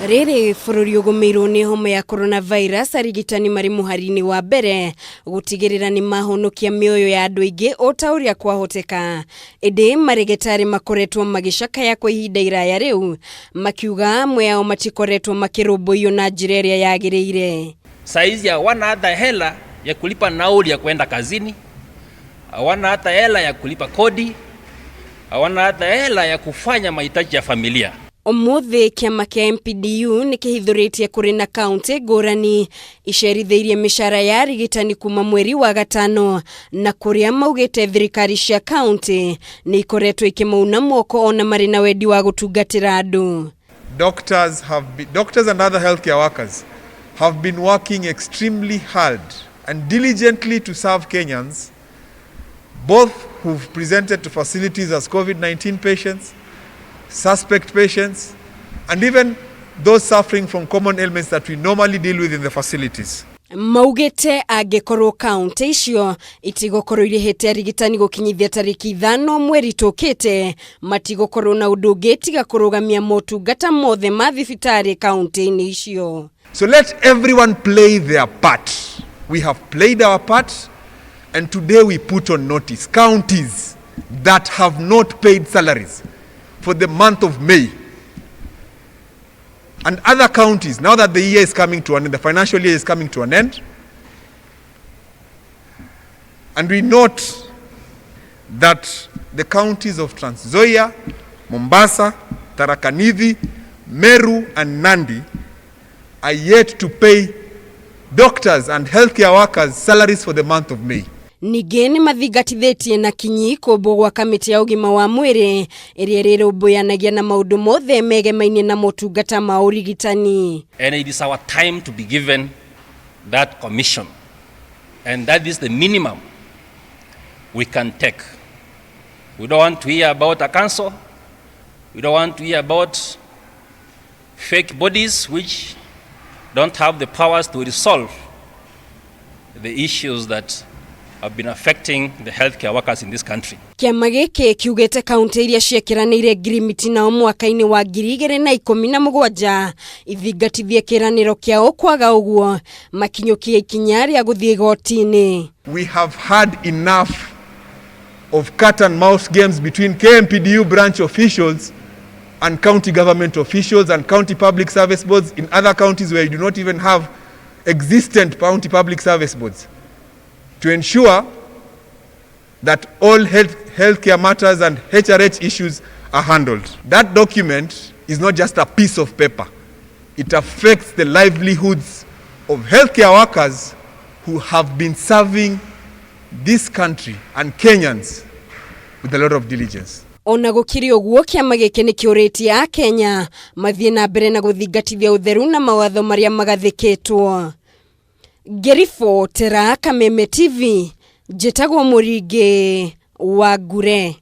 Rĩrĩ bũrũri ũgũmĩirwo nĩ homa ya coronavirus, arigitani marĩ mũhari-inĩ wa mbere gũtigĩrĩra nĩ mahonokia mĩoyo ya andũ aingĩ o ta ũrĩa kwahoteka. Ĩndĩ marĩgĩtarĩ makoretwo magĩcakaya kwa ihinda iraya rĩu, makiuga amwe ao matikoretwo makĩrũmbũiyo na njĩra ĩrĩa yagĩrĩire. Saizi hawana hata hela ya kulipa nauli ya kwenda kazini, hawana hata hela ya kulipa kodi, hawana hata hela ya kufanya mahitaji ya familia. Ũmũthĩ kĩama kĩa MPDU nĩ kĩhithũrĩtie kũrĩ na kaunti ngũrani icerithĩirie mĩcara ya arigitani kuma mweri wa gatano, na kũrĩa maugĩte thirikari cia kaunti nĩ ikoretwo ikĩmauna moko ona marĩ na wendi wa gũtungatĩra andũ. Doctors and other healthcare workers have been working extremely hard and diligently to serve Kenyans, both who've presented to facilities as COVID-19 patients, suspect patients, and even those suffering from common ailments that we normally deal with in the facilities. Maugĩte angĩkorwo kaunti icio itigũkorwo irĩhĩte arigitani gũkinyithia tarĩki 5 mweri tũkĩte, matigũkorwo na ũndũ ũngĩ tiga kũrũgamia motungata mothe ma thibitarĩ kaunti-inĩ icio. So let everyone play their part. We have played our part, and today we put on notice counties that have not paid salaries for the month of May. And other counties, now that the year is coming to an end, the financial year is coming to an end, and we note that the counties of Trans Nzoia, Mombasa, Tharaka Nithi, Meru, and Nandi are yet to pay doctors and healthcare workers salaries for the month of May. Ningĩ nĩ mathingatithĩtie na kinyi kũmbwo gwa kamĩtĩ ya ũgima wa mwĩrĩ ĩrĩa ĩrĩrũmbũyanagia na maũndũ mothe megemainie na motungata ma ũrigitani. And it is our time to be given that commission. And that is the minimum we can take. We don't want to hear about a council. We don't want to hear about fake bodies which don't have the powers to resolve the issues that have been affecting the healthcare workers in this country. Kĩama gĩkĩ kiugĩte kaunti iria ciekĩranĩire ngirimiti nao mwaka-inĩ wa 2017 ithingatithie kĩranĩro kĩao, kwaga ũguo makinyũkie ikinya rĩa gũthiĩ igoti-inĩ. We have had enough of cat and mouse games between KMPDU branch officials and county government officials and county public service boards in other counties where you do not even have existent county public service boards, to ensure that all healthcare matters and HRH issues are handled. That document is not just a piece of paper. It affects the livelihoods of healthcare workers who have been serving this country and Kenyans with a lot of diligence. Ona gũkĩrĩ ũguo, kĩama gĩkĩ nĩ kĩũrĩtie Akenya mathiĩ na mbere na gũthingatithia ũtheru na mawatho marĩa magathĩkĩtwo. Ngĩribotera Kameme TV, njĩtagwo Mũringĩ wa Ngure.